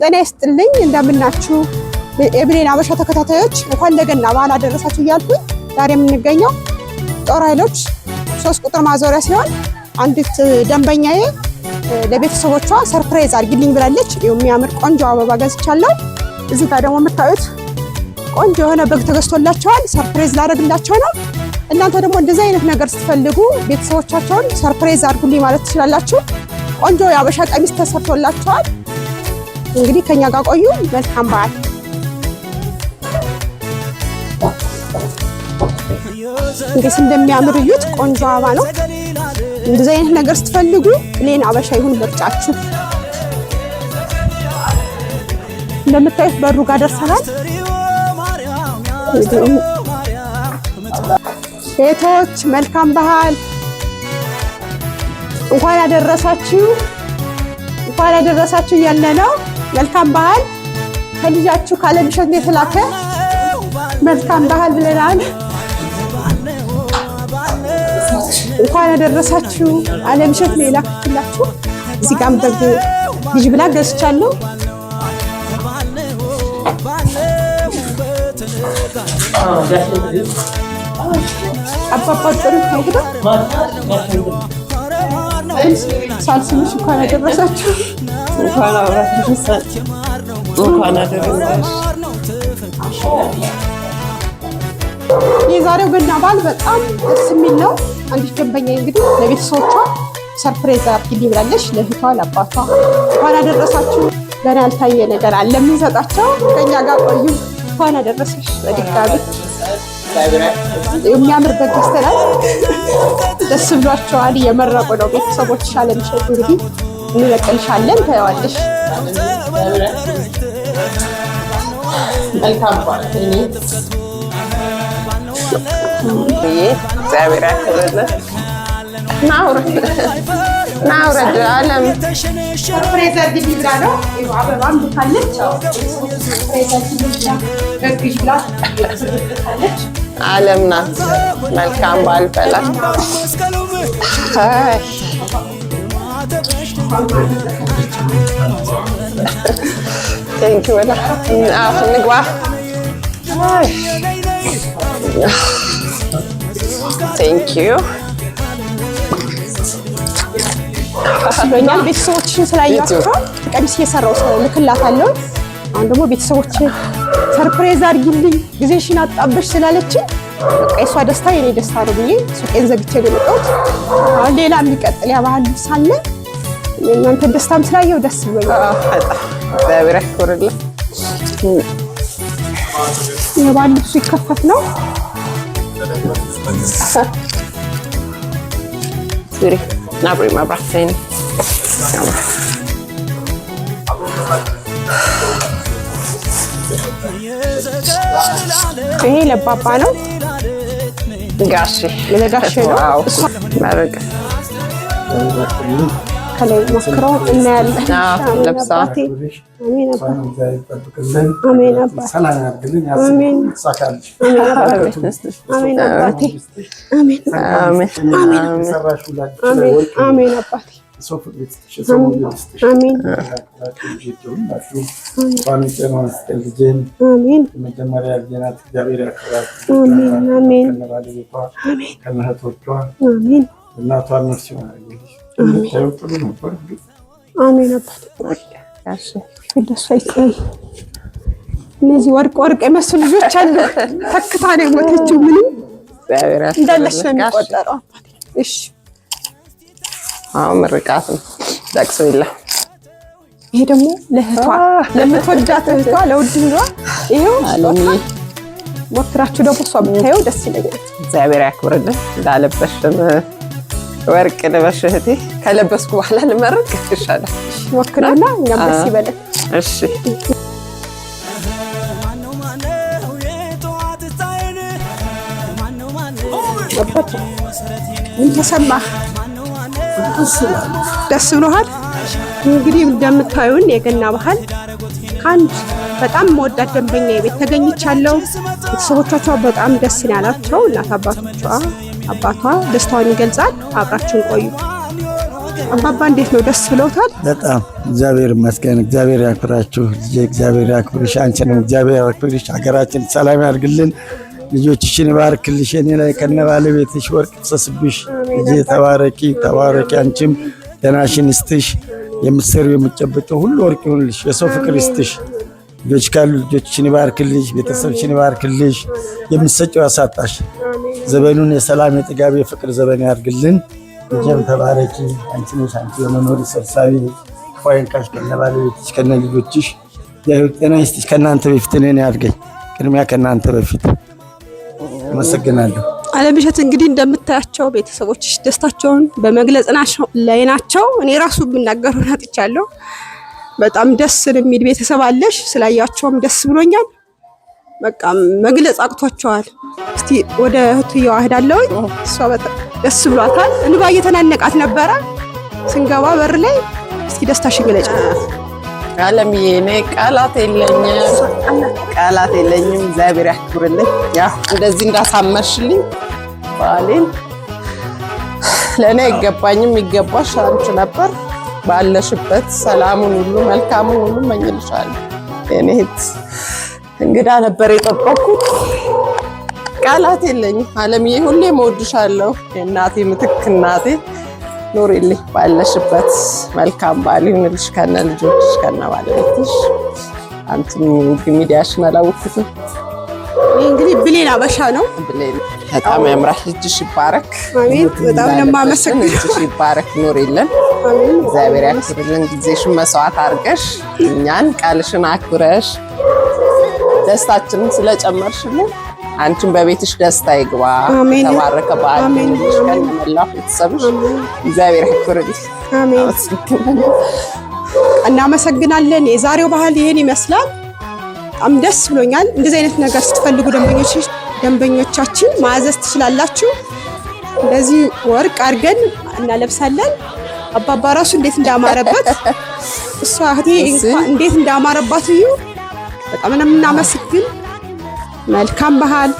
ጤና ይስጥልኝ እንደምናችሁ የብሌን አበሻ ተከታታዮች እንኳን ለገና በዓል አደረሳችሁ እያልኩኝ ዛሬ የምንገኘው ጦር ኃይሎች 3 ቁጥር ማዞሪያ ሲሆን አንዲት ደንበኛዬ ለቤተሰቦቿ surprise አድርጊልኝ ብላለች። የሚያምር ቆንጆ አበባ ገዝቻለሁ። እዚህ ጋር ደግሞ የምታዩት ቆንጆ የሆነ በግ ተገዝቶላቸዋል። Surprise ላደርግላቸው ነው። እናንተ ደግሞ እንደዚህ አይነት ነገር ስትፈልጉ ቤተሰቦቻቸውን surprise አድርጉልኝ ማለት ትችላላችሁ። ቆንጆ የአበሻ ቀሚስ ተሰርቶላቸዋል። እንግዲህ ከኛ ጋር ቆዩ። መልካም በዓል። እንዴት እንደሚያምር እዩት። ቆንጆ አበባ ነው። እንደዚህ አይነት ነገር ስትፈልጉ ብሌን አበሻ ይሁን ምርጫችሁ። እንደምታዩት በሩ ጋር ደርሰናል። ቤቶች መልካም በዓል፣ እንኳን ያደረሳችሁ እንኳን ያደረሳችሁ እያለ ነው። መልካም በዓል ከልጃችሁ ካለምሸት ነው የተላከ። መልካም በዓል ብለናል። እንኳን ያደረሳችሁ። አለምሸት ነው የላክላችሁ። እዚህ ጋርም በግ ልጅ ብላ ገዝቻለሁ። አባባ ጥሩ ሳልስምሽ እንኳን ያደረሳችሁ። እንኳን እንኳን አደረሰሽ። የዛሬው ገና በዓል በጣም ደስ የሚል ነው። አንዲት ደንበኛ እንግዲህ ለቤተሰቦቿ surprise አድርጊልኝ ብላለች። ለእህቷ ለአባቷ እንኳን አደረሳችሁ። ገና ያልታየ ነገር አለ የምንሰጣቸው። ከኛ ጋር ቆዩ። እንኳን አደረሰሽ በድጋሚ የሚያምር በግ ገዝተናል። ደስ ብሏቸዋል። እየመረቁ ነው ቤተሰቦች። አለምሸት እንግዲህ እንለቅልሻለን፣ ታየዋለሽ። መልካም በዓል እግዚአብሔር ያክብርልን። ናውረድ አለም Surprise አድርጊልኝ ብላ ነው። አበባም ልካለች። Surprise አድርጊልኝ ብላ በግ ብላ ልካለች። አለም ናት። መልካም በዓል በላት። Thank you በላ። እንግባ። Thank you ብሎኛል። ቤተሰቦችን ስላያቸው ቀሚስ እየሰራው ልክላታለሁ። አሁን ደግሞ ቤተሰቦችን surprise አድርጊልኝ ጊዜሽን አጣበሽ ስላለችን በቃ የእሷ ደስታ የኔ ደስታ ነው ብዬ ሱቄን ዘግቼ ነው የመጣሁት። አሁን ሌላ የሚቀጥል የባህል ልብስ አለ። የእናንተን ደስታም ስላየው ደስ ብሎኛል። እግዚአብሔር ያክብርልን። የባህል ልብሱ ይከፈት ነው። ናብሪ መብራት ይሄ ለባባ ነው። ጋሼ ለጋሼ ነው። መርቅ ከላይ ሞክረው እናያለን። ለብሳ አሜን አባቴ፣ አሜን አባቴ፣ አሜን አሜን አባቴ፣ አሜን አሜን መጀመሪያ ልጄናት እግዚአብሔር ያክብራት። አሜን ከነባለቤቷ ከነእህቶቿ አሜን እናቷን ነፍስ ይማር። ጥሩ ነበር። አሜን አባቴ። እነዚህ ወርቅ ወርቅ የመሰሉ ልጆች አሉ። ተክታ ነው የሞተችው። ምንም እንዳለች ነው የሚቆጠረው። እሺ አሁን ምርቃት ነው፣ ለቅሶ የለም። ይሄ ደግሞ ለእህቷ ለምትወዳት እህቷ ለውድ እህቷ ይሄው ሞክራችሁ ደግሞ እሷ ብታየው ደስ ይለኛል። እግዚአብሔር ያክብርልን። እንዳለበሽም ወርቅ ልበሽ እህቴ። ከለበስኩ በኋላ ልመርቅ ይሻላል። ሞክሪና እኛም ደስ ይበለን። እሺ ምን ተሰማህ? ደስ ብሎሃል? እንግዲህ እንደምታዩን የገና ባህል ከአንድ በጣም መወዳት ደንበኛ ቤት ተገኝቻለሁ። ቤተሰቦቻቿ በጣም ደስ ነው ያላቸው። እናት አባቶቿ አባቷ ደስታውን ይገልጻል። አብራችሁን ቆዩ። አባባ እንዴት ነው? ደስ ብለውታል? በጣም እግዚአብሔር ይመስገን። እግዚአብሔር ያክብራችሁ ልጄ፣ እግዚአብሔር ያክብርሽ፣ አንቺንም እግዚአብሔር ያክብርሽ። ሀገራችን ሰላም ያድርግልን፣ ልጆችሽን ይባርክልሽ። እኔ ላይ ከነ ባለቤትሽ ወርቅ ይፍሰስብሽ። ልጄ ተባረኪ፣ ተባረኪ። አንቺም ጤናሽን ይስጥሽ። የምትሰሪው የምትጨብጪው ሁሉ ወርቅ ይሁንልሽ። የሰው ፍቅር ይስጥሽ። ልጆች ካሉ ልጆችሽን ይባርክልሽ፣ ቤተሰብሽን ይባርክልሽ። የምትሰጪው ያሳጣሽ። ዘመኑን የሰላም የጥጋብ የፍቅር ዘመን ያድርግልን። ልጄም ተባረኪ። አንቺ ነሽ አንቺ የመኖር ሰብሳቢ ክፉ አይንካሽ ከነ ባለቤትሽ ከነ ልጆችሽ። እግዚአብሔር ጤና ይስጥሽ። ከእናንተ በፊት እኔን ያድርገኝ። ቅድሚያ ከእናንተ በፊት አመሰግናለሁ። አለምሸት እንግዲህ እንደምታያቸው ቤተሰቦችሽ ደስታቸውን በመግለጽ ላይ ናቸው። እኔ ራሱ የምናገረውን አጥቻለሁ። በጣም ደስ የሚል ቤተሰብ አለሽ። ስላያቸውም ደስ ብሎኛል። በቃ መግለጽ አቅቷቸዋል። እስቲ ወደ እህትየዋ እሄዳለሁኝ። እሷ በጣም ደስ ብሏታል። እንባ እየተናነቃት ነበረ ስንገባ በር ላይ። እስኪ ደስታሽን ግለጪ። አለምዬ እኔ ቃላት የለኝም፣ ቃላት የለኝም። እግዚአብሔር ያክብርልኝ። ያው እንደዚህ እንዳሳመርሽልኝ ባሌን ለእኔ አይገባኝም፣ ይገባሽ አንቺ ነበር። ባለሽበት ሰላሙን ሁሉ መልካሙን ሁሉ እመኝልሻለሁ። የእኔ እህት እንግዳ ነበር የጠበቅኩት። ቃላት የለኝም። አለምዬ ሁሌም እወድሻለሁ። የእናቴ ምትክ እናቴ ኑሪልኝ ባለሽበት። መልካም ባል ይሁንልሽ ከነ ልጆችሽ ከነ ባለቤትሽ። አንቺም ሚዲያሽን አላወኩትም። ይህ እንግዲህ ብሌን አበሻ ነው። ብሌን በጣም ያምራል። እጅሽ ይባረክ። አሜን። በጣም ነው የማመሰግነው። እጅሽ ይባረክ። ኑሪልን። አሜን። እግዚአብሔር ያክብርልን። ጊዜሽን መስዋዕት አድርገሽ እኛን ቃልሽን አክብረሽ ደስታችንን ስለጨመርሽልን አንቺን በቤትሽ ደስታ ይግባ። አሜን። የተባረከ በዓል አሜን። ይሁንልሽ ከነመላው ቤተሰብሽ። እግዚአብሔር ያክብርልሽ። አሜን። አመሰግናለሁ። እናመሰግናለን። የዛሬው ባህል ይህን ይመስላል። በጣም ደስ ብሎኛል። እንደዚህ አይነት ነገር ስትፈልጉ ደንበኞቻችን ማዘዝ ትችላላችሁ። እንደዚህ ወርቅ አድርገን እናለብሳለን። አባባ ራሱ እንዴት እንዳማረበት እሷ እህቴ እንኳን እንዴት እንዳማረባት እዩ። በጣም ነው የምናመሰግን። መልካም ባህል።